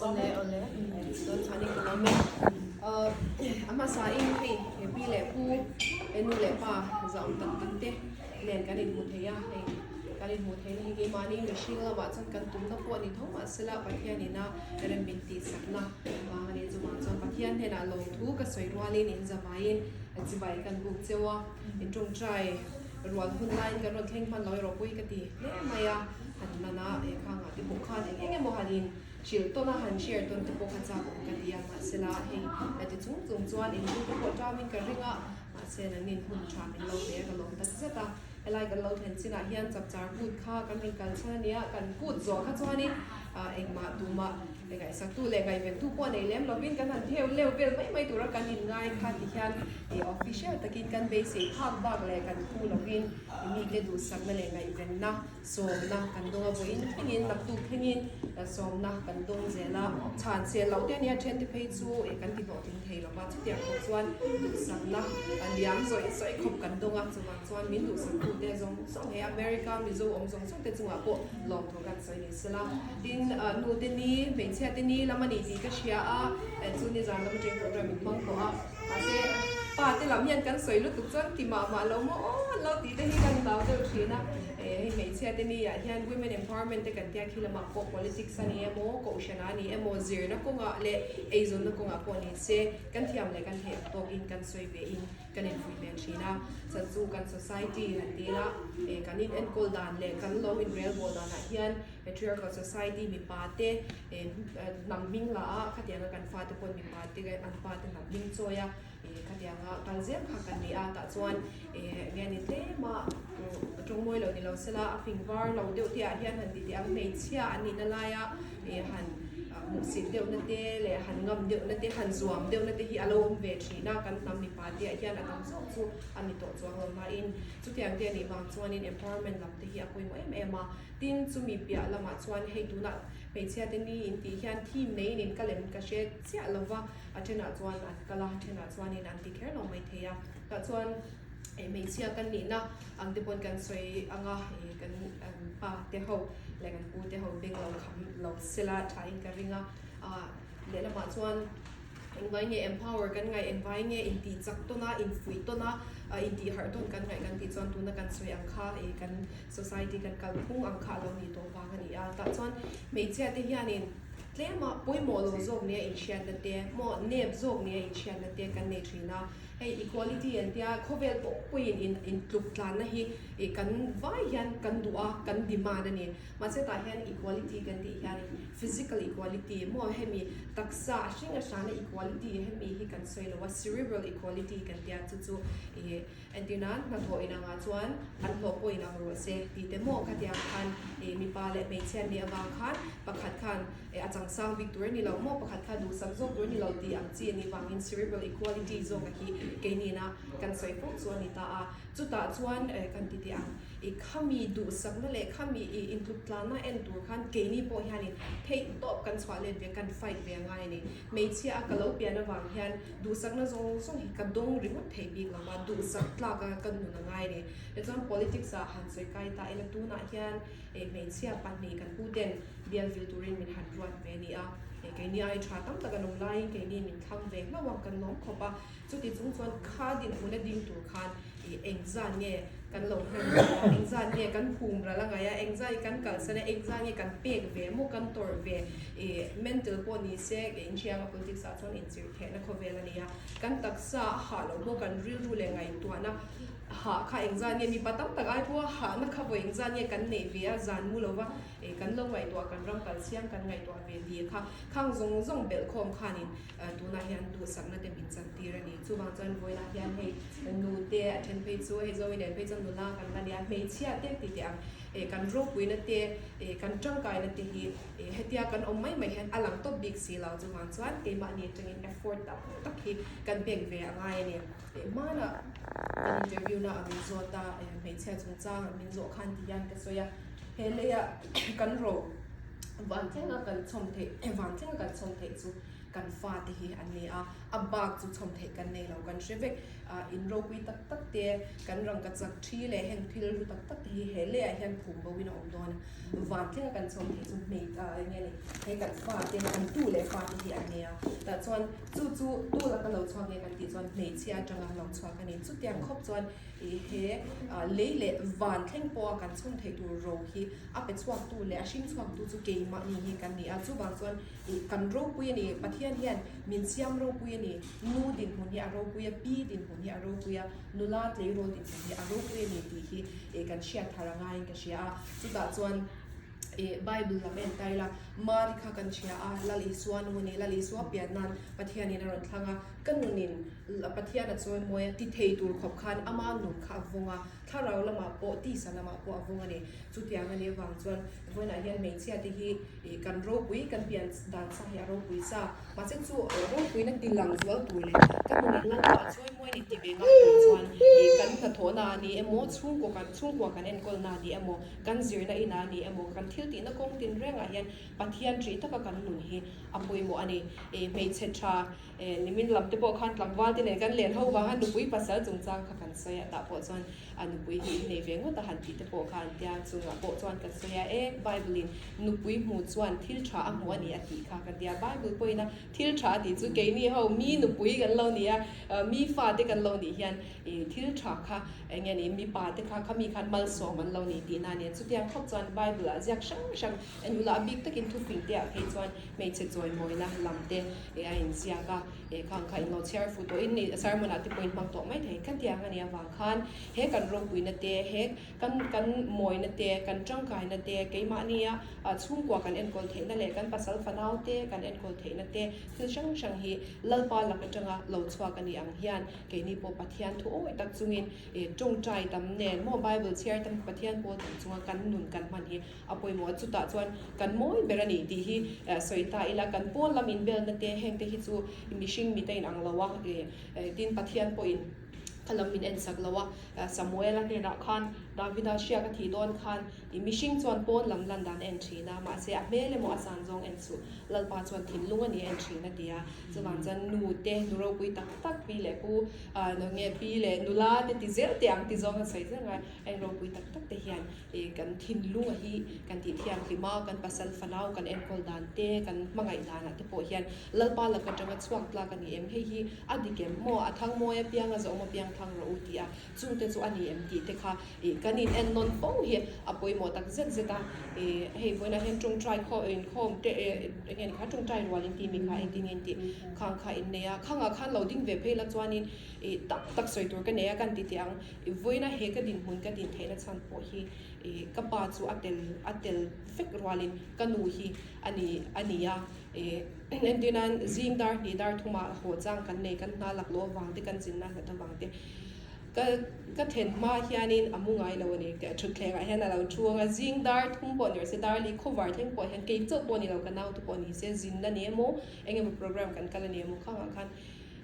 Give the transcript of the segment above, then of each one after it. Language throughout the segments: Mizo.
Awle awle chuan chuanin ka lawm e. A hmasa in hei he pi leh pu he nu leh pa zah awm tak tak te nen kan inhmu thei a, hei kan inhmu theihna hi keimahni mihring lamah chuan kan tumna pawh a ni tho mahsela Pathianin a rem min tihsakna vang a ni. Chuvang chuan Pathian hnenah lawmthu ka sawi rualin in zavaiin chibai kan buk cheu a, in tawngtai rual hun laiin kan rawn thleng hman lo erawh pawh hi ka ti hle mai a, han man a he khangah te pawh khan eng eng emaw han in hrilh tawn a, han share tawn te pawh kha chak awm ka ti a, mahsela hei a ti chung chung chuan in lu te pawh ṭamin ka ring a, mahse nangin hun ṭha min lo ve a ka lawm tak zet a, helai kan lo thlen chinah hian chapchar kut kha kan rawn kal chhan a nia, kan kut zawh kha chuanin engmah tumah Ngaihsaktu leh ngaihventu pawh nei lem lovin kan han theu leu vel mai mai tura kan inngai kha ti hian official takin kan beisei phak bak leh kan phu lovin mite duhsakna leh ngaihvenna sawmna kan dawng a, vawiin thlengin naktuk thlengin sawmna kan dawng zel a, chhan chel loh te ania then te phei chu kan ti hlawhtling thei lova chutiang khawp chuan duhsakna liam zawih zawih khawp kan dawng a, chuvang chuan min duhsaktute zawng zawng he America Mizo awm zawng zawng te chungah pawh lawmthu kan sawi ni sela. Tin, nu te ni, hmeichhia te ni lam a ni tih ka hria a, chu nizan lam atangin program in hmang tawh a, mahse pa te lam hian kan sawi lutuk chuan ti mah mah lo maw aw an lo tih te hi kan hlau deuh thin a, hei hmeichhia te ni ah hian women empowerment te kan tia khi lamah pawh politics a ni emaw, kohhran a ni emaw, zirna kawngah leh eizawnna kawngah pawh ni se kan thiam leh kan theih ang tawkin kan sawi ve in kan infuih ve thin a, chan chu kan society han ti ila kan in enkawl dan leh kan lo inrelbawl danah hian patriarchal society mipa te hnam hming la a, khatianga kan fate pawn mipa te an pa te hnam hming chawi a, khatianga kal zel kha kan ni a, tah chuan nge ni tlem a tawngmawi lo ni lo sela a fing var lo deuh te ah hian han ti teh ang hmeichhia an nihna laia han hmuhsit deuhna te leh han ngam deuhna te han zuam deuhna te hi a lo awm ve thin a, kan hnam mipa te ah hian a tam zawk chu a ni tawh chuang lo nain chutiang te a nih vang chuanin empowerment lam te hi a pawimawh em em a. Tin, chumi piah lamah chuan hei tunah hmeichhia te ni in tih hian theme neiin in ka lem ka hre chiah lo va, a thenah chuan an kal a, a thenah chuanin an ti kher lo mai thei a. Tah chuan hmeichhia kan nihna ang te pawn kan sawi ang a, kan pa te ho leh kan pu te ho beng lo kham lo sela thain ka ring a. Lehlamah chuan. Engvai nge empower kan ngaih, engvai nge intih chak tawn a, infuih tawn a, intih harh tawn kan ngaih kan tih chuan tuna kan sawi ang kha ih kan society kan kalphung ang kha a lo nih tawh vang a ni a. Tah chuan hmeichhia te hianin tlema pawimawh lo zawk nia inhriatna te maw nep zawk nia inhriatna te kan nei thin a. Hei equality an tia khawvel pawh pawhin in intluk tlanna hi ih kan vai hian kan duh a, kan demand a ni. Mahse tah hian equality kan tih hianin physical equality maw hemi taksa a hring a hrana equality hemi hi kan sawi lo a, cerebral equality kan tia chu chu ih entir nan hnathawh inangah chuan an hlawh pawh inang rawh se tih te maw khatiang khan ih mipa leh hmeichhia an nih avang khan pakhat khan ih a changsang bik tur a ni lo maw pakhat kha duhsak zawk tur a ni lo tih ang chi a nih vangin cerebral equality zawk a hi keinina kan sawi fo chu a ni ta a, chutah chuan kan ti teh ang. I khami duhsakna leh khami i intluk tlanna en tur khan keini pawh hianin theih tawp kan chhuah let ve, kan fight ve a ngai a ni. Hmeichhia a ka lo pian avang hian duhsakna zawng zawng hi ka dawng ringawt thei bik lo va, duhsak tlak a ka nun a ngai a ni. Tichuan politics ah han sawi kai ta ila tunah hian hmeichhia pahnih kan pu ten bial vil turin min han ruat ve a ni a, keini ai tha tam tak an awm laiin keini min thlang ve hlauh a, kan lawm khawp a. Chuti chung chuan kha dinhmun a ding tur khan ih engzan nge kan lo hman ve a, engzan nge kan hum ral a ngaih a, engzan nge kan kalsan a, engzan nge kan pek ve maw kan tawrh ve ih mental pawh ni se inhrianga politics ah chuan inchirh thehna khawvel a ni a, kan taksa a hah loh maw kan rilru leh ngaihtuahna hah kha engzan nge mipa tam tak ai pawha hahna kha vawi engzan nge kan neih ve a zan mu lova ih kan lo ngaihtuah kan ram kal siam kan ngaihtuah ve tih kha khang zawng zawng belhkhawm khanin Tunah hian duhsakna te min chantir a ni. Chuvang chuan vawiinah hian hei nu te a then phei chu hei Zoe nen phei chuan nula kan la nia, hmeichhia te ti teh ang kan ropuina te kan tangkaina te hi hetia kan awm mai mai hian a lang tawp bik si lo. Chuvang chuan keimahni atangin effort tam tak hi kan pek ve a ngai a ni. Hmanah kan interview na a min zawt a, hmeichhia chungchang min zawh khan ti hian ka sawi a, he leiah kan ro. Van thlenga kan chhawm theih van thlenga kan chhawm theih chu kan fate hi an ni a, a bak chu chhawm theih kan nei lo kan hre vek. In ropui tak tak te, kan rangka chak thi leh heng thil ru tak tak te hi he leiah hian phum bo in a awm dawn a. Van thlenga kan chhawm theih chu hmei eng nge ni he kan fate kan tu leh fate hi an ni a. Tah chuan chu chu tu laka lo chhuak nge kan tih chuan hmeichhia atanga lo chhuak a ni. Chutiang khawp chuan ih he lei leh van thleng pawha kan chhawm theih tur ro hi a pe chhuaktu leh a hring chhuaktu chu keimahni hi kan ni a. Chuvang chuan ih kan ropui a ni. Pathian hian min siam ropui a ni. Nu dinhmun hi a ropui a, pi dinhmun hi a ropui a, nula tleirawl dinhmun hi a ropui a ni tih hi ih kan hriat thar a ngaiin ka hria a. Chutah chuan ih Bible lam en ta ila Mari kha kan hria a, Lal Isua nu a ni. Lal Isua pian nan Pathianin a rawn thlang a, ka nunin Pathian a chawi mawi a ti thei tur khawp khan ama nun kha a vawng a. Thlarau lamah pawh tisa lamah pawh a vawng a ni. Chutiang a nih avang chuan vawiinah hian hmeichhia te hi kan ropui, kan pian dan sa hi a ropui sa. Mahse chu ropuina ti lang zual tur leh ka nun in lalpa a chawi mawi a ni ti ve ngam tur chuan kan hnathawhna a ni emaw, chhungkaw kan chhungkua kan enkawlna a ni emaw, kan zirna inah a ni emaw, kan thil tihna kawng tin rengah hian Pathian ṭih taka kan nun hi a pawimawh a ni. Hmeichhe ṭha Nimin lam te pawh khan tlangval te nen kan len ho vang a, nupui pasal chungchang kha kan sawi a, tah pawh chuan a nupui hi innei ve ngawt a han tih te pawh kha an tia, chungah pawh chuan kan sawi a, e Bible in nupui hmu chuan thil tha a hmu a ni a tih kha kan tia, Bible pawhin a thil tha a tih chu keini ho mi nupui kan lo ni a, mi fa te kan lo nih hian thil tha kha eng nge ni mipa te kha khami khan malsawm an lo ni tihna a ni a, chutiang khawp chuan Bible ah ziak hrang hrang En ula a bik takin thufing te ah phei chuan hmeichhe chawimawina lam te a inziak a, khang kha inlo chhiar fuh tawh in sermon ah te pawh in hmang tawh mai thei. Khatiang a nih avang khan he kan ropuina te, he kan kan mawina te, kan tangkaina te, keimahnia chhungkua kan enkawl theihna leh kan pasal fanau te kan enkawl theihna te thil hrang hrang hi Lalpa lak atanga lo chhuak a nih ang hian keini pawh Pathian thu awi tak chungin tawngtai tam nen maw Bible chhiar tam Pathian pawl tam chunga kan nun kan hman hi A pawimawh a, chutah chuan kan mawi ber a ni tih hi sawi ta ila, kan pawn lam inbelna te heng te hi chu mihring mite in ang lo a, tin Pathian pawhin kha lam min ensak lo a, Samuela hnenah khan Davida hriak a thih dawn khan mihring chuan pawn lam lan dan a en thin a, mahse a hmel emaw a san zawng en suh, Lalpa chuan thinlung a ni a en thin a ti a, chuvang chuan nu te nu ropui tak tak pi leh pu nge pi leh nula te ti zel teh ang ti zawng a sawi zel ngai, eng ropui tak tak te hian. Kan thinlunga hi kan tih thianghlim a, kan pasal fanau kan enkawl dan te, kan hmangaih danah te pawh hian Lalpa lak atanga chhuak tlak a ni em? Hei hi a dik em? Maw a thang mawi apiang a zawm apiang thang rawh u tih a, chungte chu a ni em tih te kha kan in en nawn fo hi a pawimawh tak zet zet a. Hei vawiinah hian tawngtai khaw inkhawm te eng nge ni kha tawngtai rual in tih mi kha engtin nge in tih khang kha in nei a, khangah khan lo ding ve phei la chuanin tak tak sawi tur ka nei a kan ti teh ang. I vawiina he ka dinhmun ka din theihna chhan pawh hi i ka pa chu a tel a tel vek rualin ka nu hi a ni a ni a. I entir nan zing dar hnih dar thumah haw chang kan nei kan hna lak loh avang te kan chinna hlat avang te ka ka then hma hianin a mu ngai lo a ni. Thutthlengah hian a lo thu ang a, zing dar thum pawh ni rawh se dar li khawvar thleng pawh hian kei chauh pawh ni lo ka naute pawh ni se zinna ni emaw eng emaw program kan kal a ni emaw khangah khan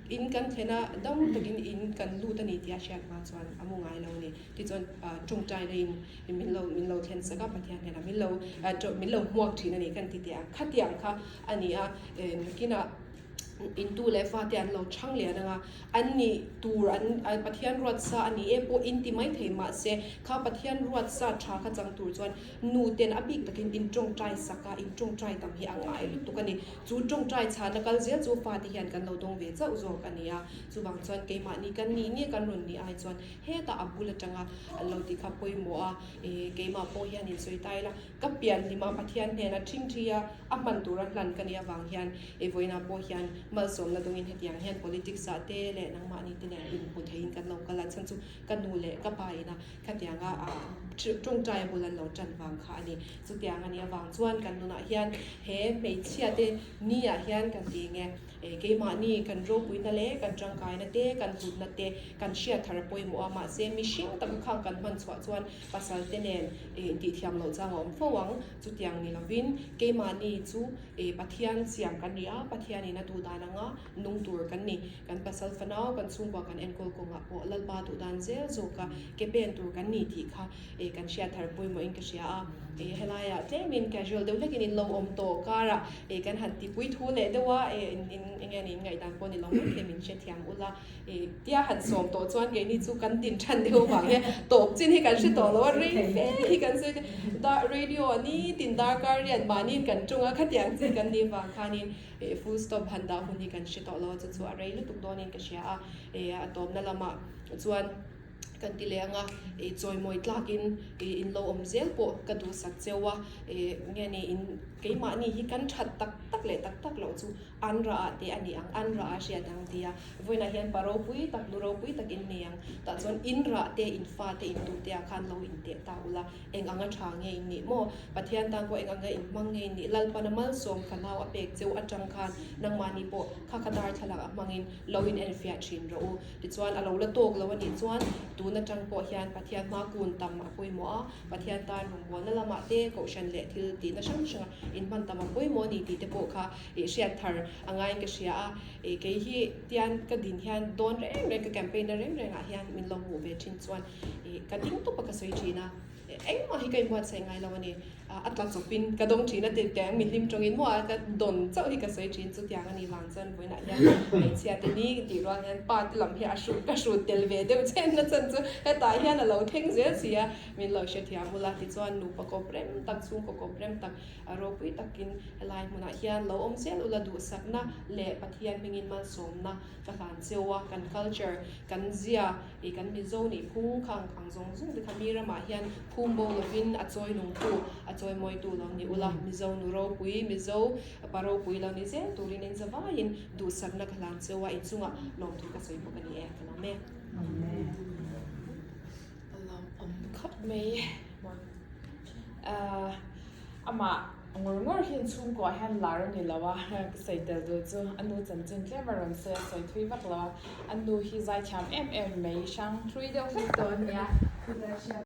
In kan thlen a, dam takin in kan lut a ni tih a hriat hma chuan a mu ngai lo a ni. Tichuan tawngtaina in min lo min lo thlen sak a, Pathian hnenah min lo min lo hmuak thin a ni kan ti teh a. Khatiang kha a ni a, nakinah in tu leh fate an lo chhang lian ang a, an nih tur an Pathian ruat sa a ni e pawh in ti mai thei mahse kha Pathian ruat sa tha kha chang tur chuan nu ten a bik takin in tawngtai sak a, in tawngtai tam hi a ngai lutuk a ni. Chu tawngtai chhana kal zel chu fate hian kan lo dawng ve chauh zawk a ni a, chuvang chuan keimahni kan nih nia kan rawn nih ai chuan hetah a bul atanga an lo ti kha pawimawh a, ih keimah pawh hian insawi ta ila ka pian hlim a Pathian hnena ṭhingṭhi a a hman tura hlan ka nih avang hian ih vawiinah pawh hian malsawmna dawngin hetiang hian politics ah te leh nangmahni te nen inhmu theiin kan lo kal a, chhan chu ka nu leh ka pa ina khatianga tawngtai a bul an lo tan vang kha a ni. Chutiang a nih avang chuan kan nunah hian he hmeichhia te ni ah hian kan ti nge. Keimahni kan ropuina leh kan tangkaina te, kan hlutna te kan hriat thar a pawimawh a, mahse mihring taka khang kan hman chhuah chuan pasal te nen intihthiam loh chang a awm fo ang. Chutiang ni lovin keimahni chu Pathian siam kan ni a, Pathianin a duh dan anga nung tur kan ni. Kan pasal fanau, kan chhungkua kan enkawl kawngah pawh Lalpa duh dan zel zawka ke pen tur kan ni tih kha kan hriat thar pawimawhin ka hria a. Helaiah tlemin casual deuh hlekin in lo awm tawh karah kan han tipui thu leh deuh a, eng nge niin ngaihdan pawh ni lo mai thei min hrethiam ula. Tia han sawm tawh chuan keini chu kan din than deuh vang hian tawp chin hi kan hre tawh lo a, rei fe hi kan sawi te dar radio nitin darkar riat mahniin kan tung a, khatiang chi kan nih vang khanin full stop han dah hun hi kan hre tawh lo a, chu chu a rei lutuk dawnin ka hria a, a tawpna lamah chuan kan ti leh ang a, chawimawi tlakin in lo awm zel pawh ka duhsak cheu a, nge ni in keimahni hi kan that tak tak leh tak tak loh chu An rah ah te a ni ang, an rah a hriat ang tia vawiinah hian pa ropui tak, nu ropui tak in nei ang. Tah chuan in rah te, in fa te, in tu te ah khan lo in teh ta ula, eng anga tha nge in nih maw? Pathian tan pawh eng anga in hmang nge in nih? Lalpana malsawm fanau a pek cheu atang khan nangmahni pawh kha kha darthlalang a hmangin lo in enfiah thin rawh u. Tichuan a lo la tawk lo a nih chuan tun atang pawh hian Pathian hma kun tam a pawimawh a, Pathian tan rawngbawlna lamah te, kohhran leh thil tihna hrang hranga in hman tam a pawimawh a ni tih te pawh kha I hriat thar a ngaiin ka hria a, i kei hi tian ka din hian dawn reng reng ka campaign na reng rengah hian min lo hmuh ve thin chuan i ka ding tawp a ka sawi thin a, engmah hi ka inbuatsaih ngai lo a ni, a tla chawpin ka dawng thin a ti tiang mi hlim tawngin maw a ka dawn chauh hi ka sawi thin chutiang a ni vang chuan vawiinah hian hmeichhia te ni tih rual hian pa te lam hi a hrut ka hrut tel ve deuh chen na chan chu hetah hian a lo thleng zel si a, min lo hrethiam ula tichuan nupa kawp rem tak chhungkaw kawp rem tak A ropui takin helai hmunah hian lo awm zel ula duhsakna leh Pathian hmingin malsawmna ka hlan cheu a, kan culture, kan zia, ih kan Mizo nih phung kha ang zawng zawng te kha mi ramah hian phum bo lovin a chawi nungtu, a chawi mawitu lo ni ula, Mizo nu ropui, Mizo pa ropui lo ni zel turin in zavaiin duhsakna ka hlan cheu a, inchungah lawmthu ka sawi bawk a ni e, ka lawm e. A lawmawm khawp mai. Amah ngawr ngawr hian chhungkuah hian lar a ni lo a, ka sawi tel duh chu a nu chanchin tlem a rawn sawi a, sawi thui vak lo a, a nu hi zaithiam em em mai hrang hlui deuh hlek tawh a nia.